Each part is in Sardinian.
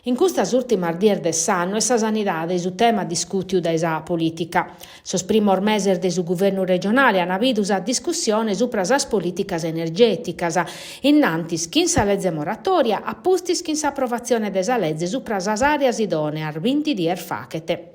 In custas ùrtimas dies de s'annu est sa sanidade su tema discùtiu dae sa polìtica. Sos primos meses de su guvernu regionale ant bidu sa discussione supra sas polìticas energèticas, in antis chin sa leze moratòria, a pustis chin s'aprovatzione de sa leze supra sas àreas idòneas binti dies faghet.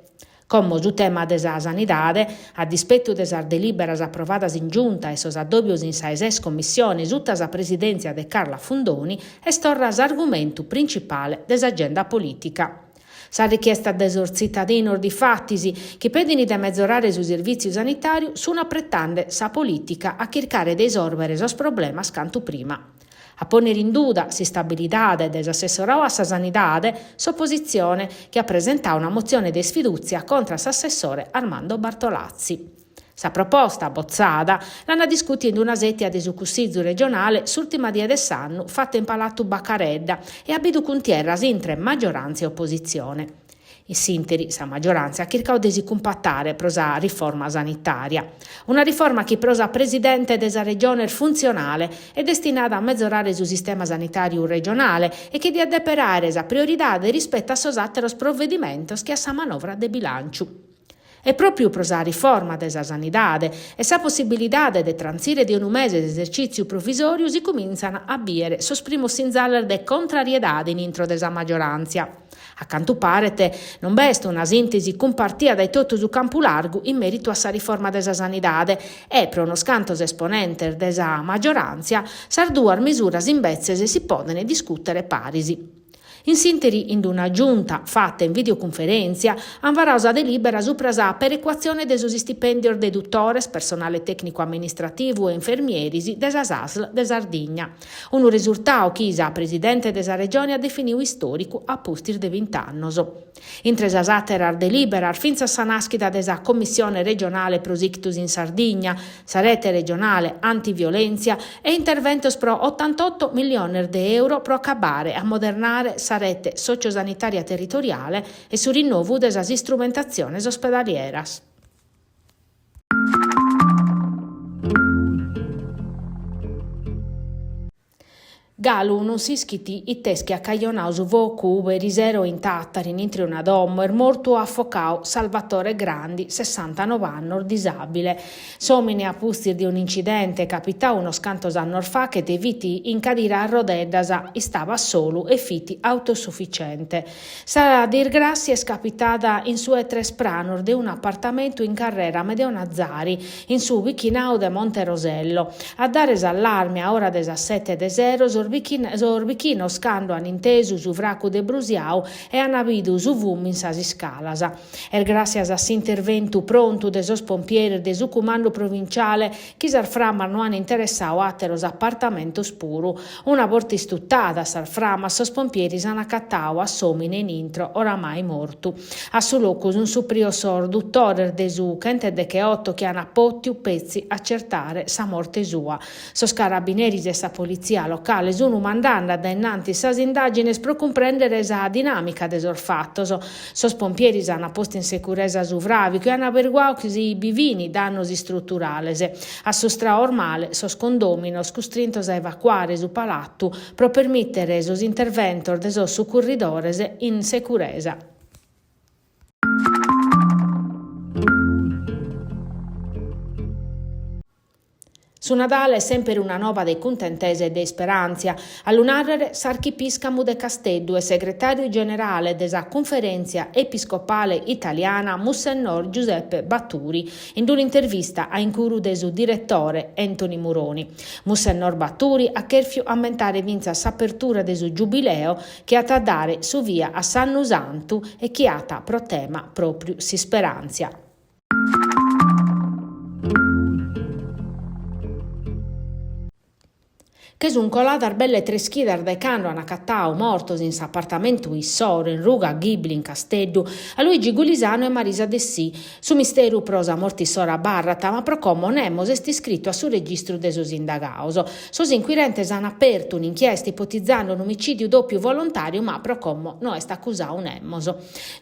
Como su tema de sa sanidade, a dispetu de sas delìberas aprovadas in Giunta e sos addòbios in sa 'e ses commissione suta sa presidèntzia de Carla Fundoni, est torra s'argumentu principale de s'agenda polìtica. Sa richiesta de sos tzitadinos, difatis, chi pedint de mezorare su servìtziu sanitàriu, sunt apretende sa polìtica a chircare de isòrbere sos problemas cantu prima. A pònnere in duda s'istabilidade de s'assessoradu a sa Sanidade, s'opositzione, chi at presentadu una motzione de isfidùtzia contra a s'assessore Armando Bartolazzi. Sa proposta, botzada, l'ant discùtia in una sètia de su Cussizu regionale s'ùrtima die de s'annu fata in Palatu Bacaredda e at bidu cuntierras intre magioràntzia e opositzione. In s'ìnteri, sa magioràntzia at chircadu de si cumpatare pro sa riforma sanitària. Una riforma chi pro sa presidente de sa Regione est funtzionale e destinada a mezorare su sistema sanitàriu regionale e chi diat dèpere àere sa prioridade rispetu a sos àteros provedimentos che a sa manovra de bilànciu. E pròpiu pro sa riforma de sa sanidade e sa possibilidade de trantzire de unu mese s'esercìtziu provisòriu si cumintzan a bìere sos primos sinzales de contrariedade in intro de sa magioràntzia. A cantu paret, non b'est una sìntesi cumpartia dae totu su campu largu in mèritu a sa riforma de sa sanidade e, pro unos cantos esponentes de sa magioràntzia, sas duas misuras imbetzes si podent discùtere paris. In s'ìnteri, in una giunta fata in videocunferèntzia, ant varadu sa delìbera supra sa perecuatzione de sos istipèndios de dutores, personale tècnicu-amministrativu e infermieris de sas ASL de Sardigna. Unu resurtadu chi sa presidente de sa Regione at definidu istòricu a pustis de bint'annos. Intre sas àteras delìberas fintzas sa nàschida de sa Commissione regionale pro s'ictus in Sardigna, sa rete regionale antiviolèntzia e interventos pro otantoto milliones de euro pro acabare a ammodernare sa rete sociosanitària territoriale e su rinnovu de sas istrumentatziones ospedalieras. Galu non s'ischit it'est chi at cajonadu su focu ube erisero in Tàtari, in intre una domo, est mortu afocadu Salvatore Grandi, sessantanove annos, disàbile. S'òmine a pustis de un'incidente capitadu unos cantos annos faghet fit in cadira a rodeddas, istabat solu e fit autosufficiente. Sa disgràssia est capitada in su 'e tres pranos de un'apartamentu in carrera Amedeo Nazzari, in su bichinadu de Monte Rosello. A dare s'allarme a ora de sas sete de sero sos bichinos cando an intesu su fracu de brusiau e an bidu su fumu in sas iscalas. Est gràssias a s'interventu prontu de sos pompieris de su cumandu provinciale chi sas framas no an interessadu àteros apartamentos puru. Una borta istutadas sas framas sos pompieris an acatadu a s'òmine in intro oramai mortu. A su locu sun suprios sos dutores de su chentedecheoto chi an pòtiu petzi acertare sa morte sua. Sos carabineris e sa politzia locale sun mandende a dae innantis sas indàgines pro cumprèndere sa dinàmica de sos fatos. Sos pompieris an postu in securesa su fràvicu e an aberguadu chi si bi fin dannos istruturales. Assustrados male sos condòminos custrintos a evacuare su palatu pro permìtere sos interventos de sos sucurridores in securesa. Su Nadale est semper una nova de cuntentesa e de isperàntzia, a lu nàrrere s'archipìscamu de Casteddu e segretàriu generale de sa Cunferèntzia Episcopale Italiana Mussennor Giuseppe Baturi, in un'intervista a incuru de su diretore Anthony Muroni. Mussennor Baturi at chèrfiu ammentare fintzas s'apertura de su Giubileo chi at a dare su via a s'Annu Santu e chi at pro tema pròpriu s'isperàntzia. Che sun coladas belle tres chidas dae cando an acatadu mortos in s'apartamentu issoro in ruga Ghibli in Casteddu a Luigi Gulisano e Marisa Dessì. Su misteru pro sa morte issoro abarrat, ma pro como nemos est iscritu a su registru de sos indagados. Sos inquirentes an apertu un'inchiesta ipotizende un'omicìdiu dòpiu volontàriu ma pro como no est acusadu nemos.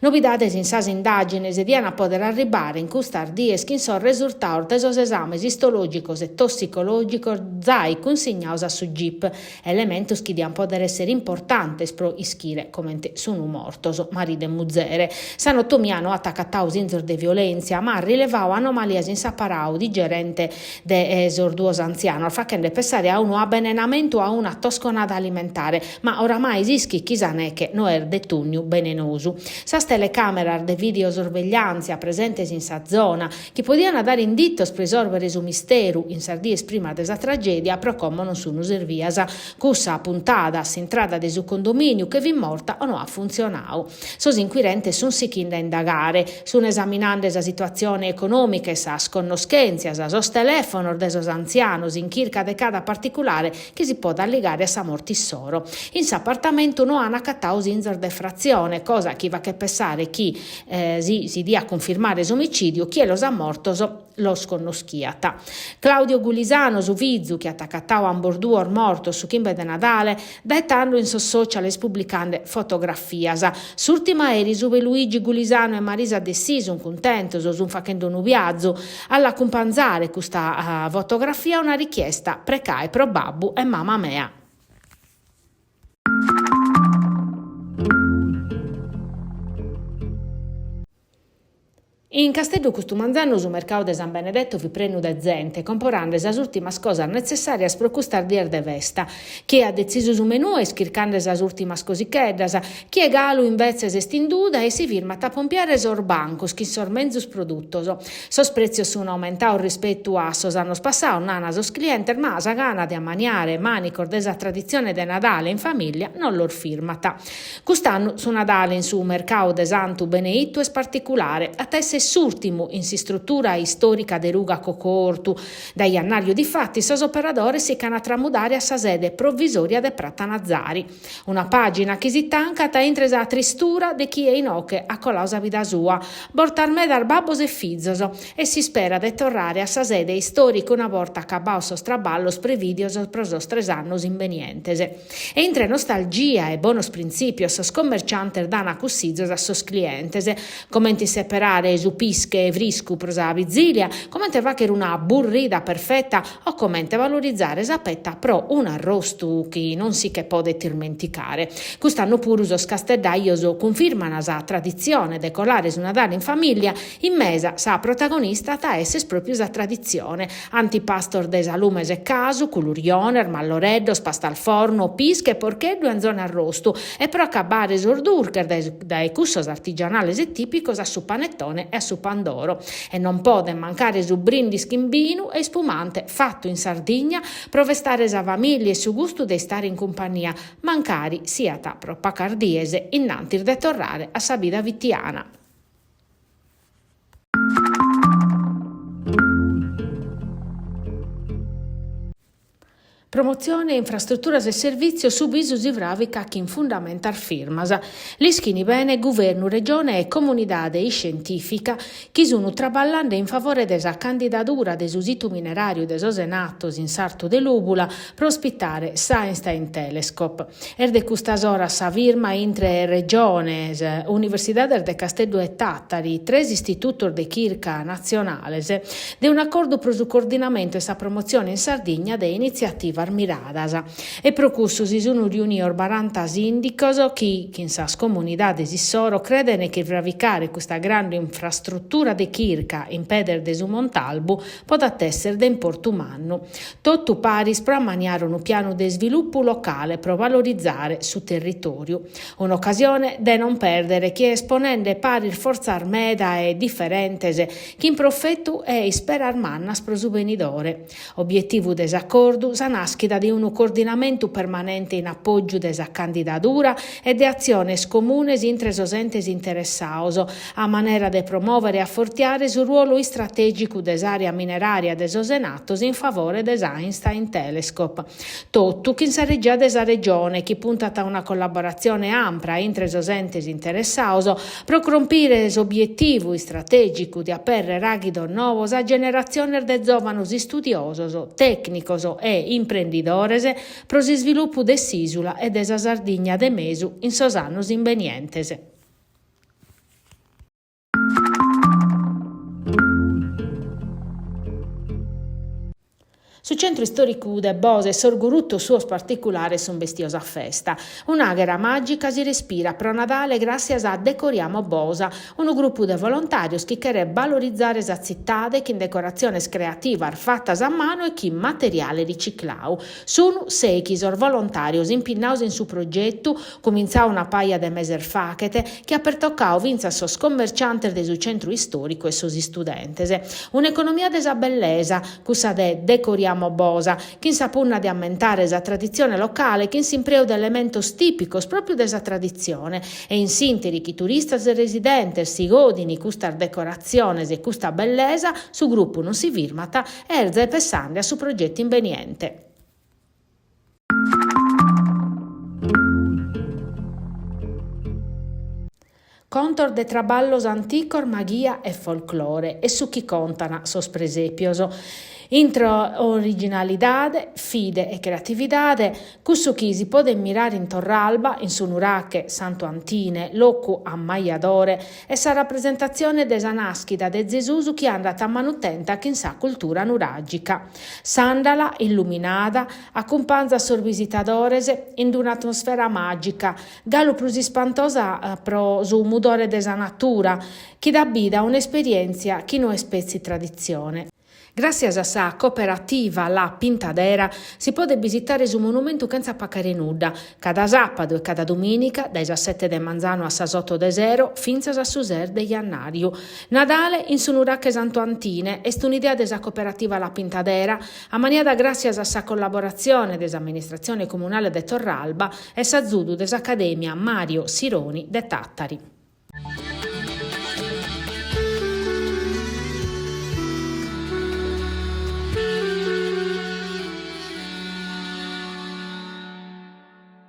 Novidades in sas indàgines diant a pòdere arribbare in custas dies chin sos resurtados de sos esames istològicos e tossicològicos zai cunsignados a su. su Gip, elementos chi diant pòdere èssere importantes pro ischire comente sunt mortos maridu e muzere. S'anatomia no at acatadu sinzos de violèntzia, ma at rilevadu anomalias in s'aparadu digerente de sos duos antzianos, faghende pessare a unu abenenamentu o a una tosconada alimentare, ma oramai s'ischit chi sa neche no est de tunniu benenosu. Sas telecàmeras de videosorvegliàntzia presentes in sa zona, chi podiant dare inditos pro isòrbere su misteru in sas dies primas de sa tragèdia, pro como non sunt servias. Cussa apuntada a s'intrada de su condomìniu che fit morta o no at funtzionadu. Sos inquirentes sunt sighende a indagare, sunt esaminende sa situatzione econòmica e sas connoschèntzias, sos telèfonos de sos antzianos in chirca de cada particulare chi si podat ligare a sa morte issoro. In s'apartamentu no an acatadu sinzos de effratzione, cosa chi faghet pessare chi, si si diat cunfirmare s'omicìdiu, chie los at mortos los connoschiat. Claudio Gulisano, su fizu chi at acatadu ambos duos mortos su chimbe de Nadale, dae tando in sos social est publicande fotografias. S'ùrtima eris ube Luigi Gulisano e Marisa Dessì sunt cuntentos, sunt faghende unu viazu. A l'acumpanzare custa fotografia una richiesta, precae pro babbu e mama mea. In Casteddu custu manzanu su mercadu de San Benedetto fit prenu de zente, comporande sas ùrtimas cosas netzessàrias pro custas dies de festa. Chie at detzisu su menù est chircande sas ùrtimas cosicheddas, chie galu imbetzes est in duda e si firmat a pompiare sos bancos chin sos menzus produtos. Sos prètzios sun aumentados rispetu a sos annos passados, nana sos clientes, ma sa gana de ammaniare mànicos de sa traditzione de Nadale in famìllia non los firmat. Cust'annu su Nadale in su mercadu de Santu Beneitu est particulare, at a èssere s'ùrtimu in s'istrutura istòrica de Ruga Cocco Ortu. Dae jannàriu difatis sos operadores si ch'an a tramudare a sa sede provisòria de Prata Nazari. Una pàgina chi si tancat intre sa tristura de chie inoche at coladu sa vida sua, bortas medas babbos e fizos, e s'ispera de torrare a sa sede istòrica una borta acabados sos traballos prevìdios pro sos tres annos imbenientes. E intre nostalgia e bonos printzìpios sos commerciantes dana cussizos a sos clientes, comente isseperare su pische friscu pro sa bizìlia, comente fàghere una burrida perfeta o comente valorizare sa peta pro un'arrostu chi non si che podet ismenticare. Cust'annu puru sos casteddajos cunfirman sa traditzione de colare su Nadale in famìllia, in mesa sa protagonista at a èssere pròpiu sa traditzione, antipastos de salumes e casu, culuriones, malloreddos, pasta al forno, pische, porcheddu e anzone arrostu e pro acabare sos durches dae cussos artigianales e tìpicos a su panetone e a su pandoro. E non podet mancare su brindis chin binu e ispumante fatu in Sardigna pro festare sa famìllia e su gustu de istare in cumpagnia, mancari siat pro pacas dies innantis de torrare a sa vida fitiana. Promotzione, infrastruturas e servìtzios, su bisu si fràvicat chin fundamentas firmas. L'ischin bene Guvernu, Regione e comunidade iscientìfica chi sun traballende in favore de sa candidadura de su situ mineràriu de sos Enattos in sartu de Lùbula pro ospitare s'Einstein Telescope. Est de custas oras sa firma intre Regiones, Universidades de Casteddu e Tàtari, tres istitutos de chirca natzionales, de un'acordu pro su coordinamentu e sa promotzione in Sardigna de initziativas miradas. E pro cussu si sun riunidos baranta sìndicos chi, chin sas comunidades issoro, creden chi fravicare custa grandu infrastrutura de chirca in pedes de su Montalbu podat èssere de importu mannu. Totu paris pro ammaniare unu pianu de isvilupu locale pro valorizare su territòriu. Un'ocasione de non pèrdere chi est ponende paris fortzas meda e diferentes chin profetu e isperas mannas pro su benidore. Obietivu de s'acordu, sa nàschida de unu coordinamentu permanente in apògiu de sa candidadura e de atziones comunes intre sos entes interessados, a manera de promòvere e afortiare su ruolu istratègicu de s'àrea minerària de sos Enattos in favore de s'Einstein Telescope. Totu chin sa regia de sa Regione, chi puntat a una collaboratzione ampra intre sos entes interessados pro crompire s'obietivu istratègicu de apèrrere àghidos novos a generatziones de zòvanos istudiosos, tècnicos e imprendidores pro s'isvilupu de s'ìsula e de sa Sardigna de mesu in sos annos imbenientes. Su centru istòricu de Bosa e sos gurutos suos particulares sunt bestios a festa. Un'àghera màgica si respirat pro Nadale gràssias a Decoriamo Bosa, unu grupu de volontàrios chi cheret balorizare sa tzitade chin decoratziones creativas fatas a manu e chin materiale riciclau. Sunu sèichi sos volontàrios impinnaos in su progetu, cumintzau una paja de meses faghet, chi at pertocau fintzas sos commerciantes de su centru istòricu e sos istudentes. Un'economia de sa bellesa, cussa de Decoriamo Bosa, chin sa punna de ammentare sa traditzione locale chin s'impreu de elementos tìpicos pròpiu de sa traditzione e in s'ìnteri chi turistas e residentes si godin custas decoratziones e custa bellesa, su grupu non si firmat e est zai pessande a su progetu imbeniente. Contos de traballos anticos, maghia e folclore e su chi contan sos presèpios. Intre originalidade, fide e creatividade, cussu chi si podet mirare in Torralba, in su nurache Santu Antine, locu ammajadore, est sa rapresentatzione de sa nàschida de Zesus chi andat a manu tenta chin sa cultura nuràgica. S'àndala, illuminada, acumpanzat sos bisitadores in un'atmosfera màgica, galu prus ispantosa pro su mudore de sa natura, chi dat bida a un'esperièntzia chi no est petzi traditzione. Gràssias a sa cooperativa La Pintadera si podet bisitare su monumentu chentza pacare nudda, cada sàpadu e cada dumìnica, dae sas sete de manzanu a sas oto de sero, fintzas a su ses de jannàriu. Nadale in su Nurache Santu Antine est un'idea de sa cooperativa La Pintadera, ammaniada gràssias a sa collaboratzione de s'amministratzione comunale de Torralba e s'azudu de s'Acadèmia Mario Sironi de Tàtari.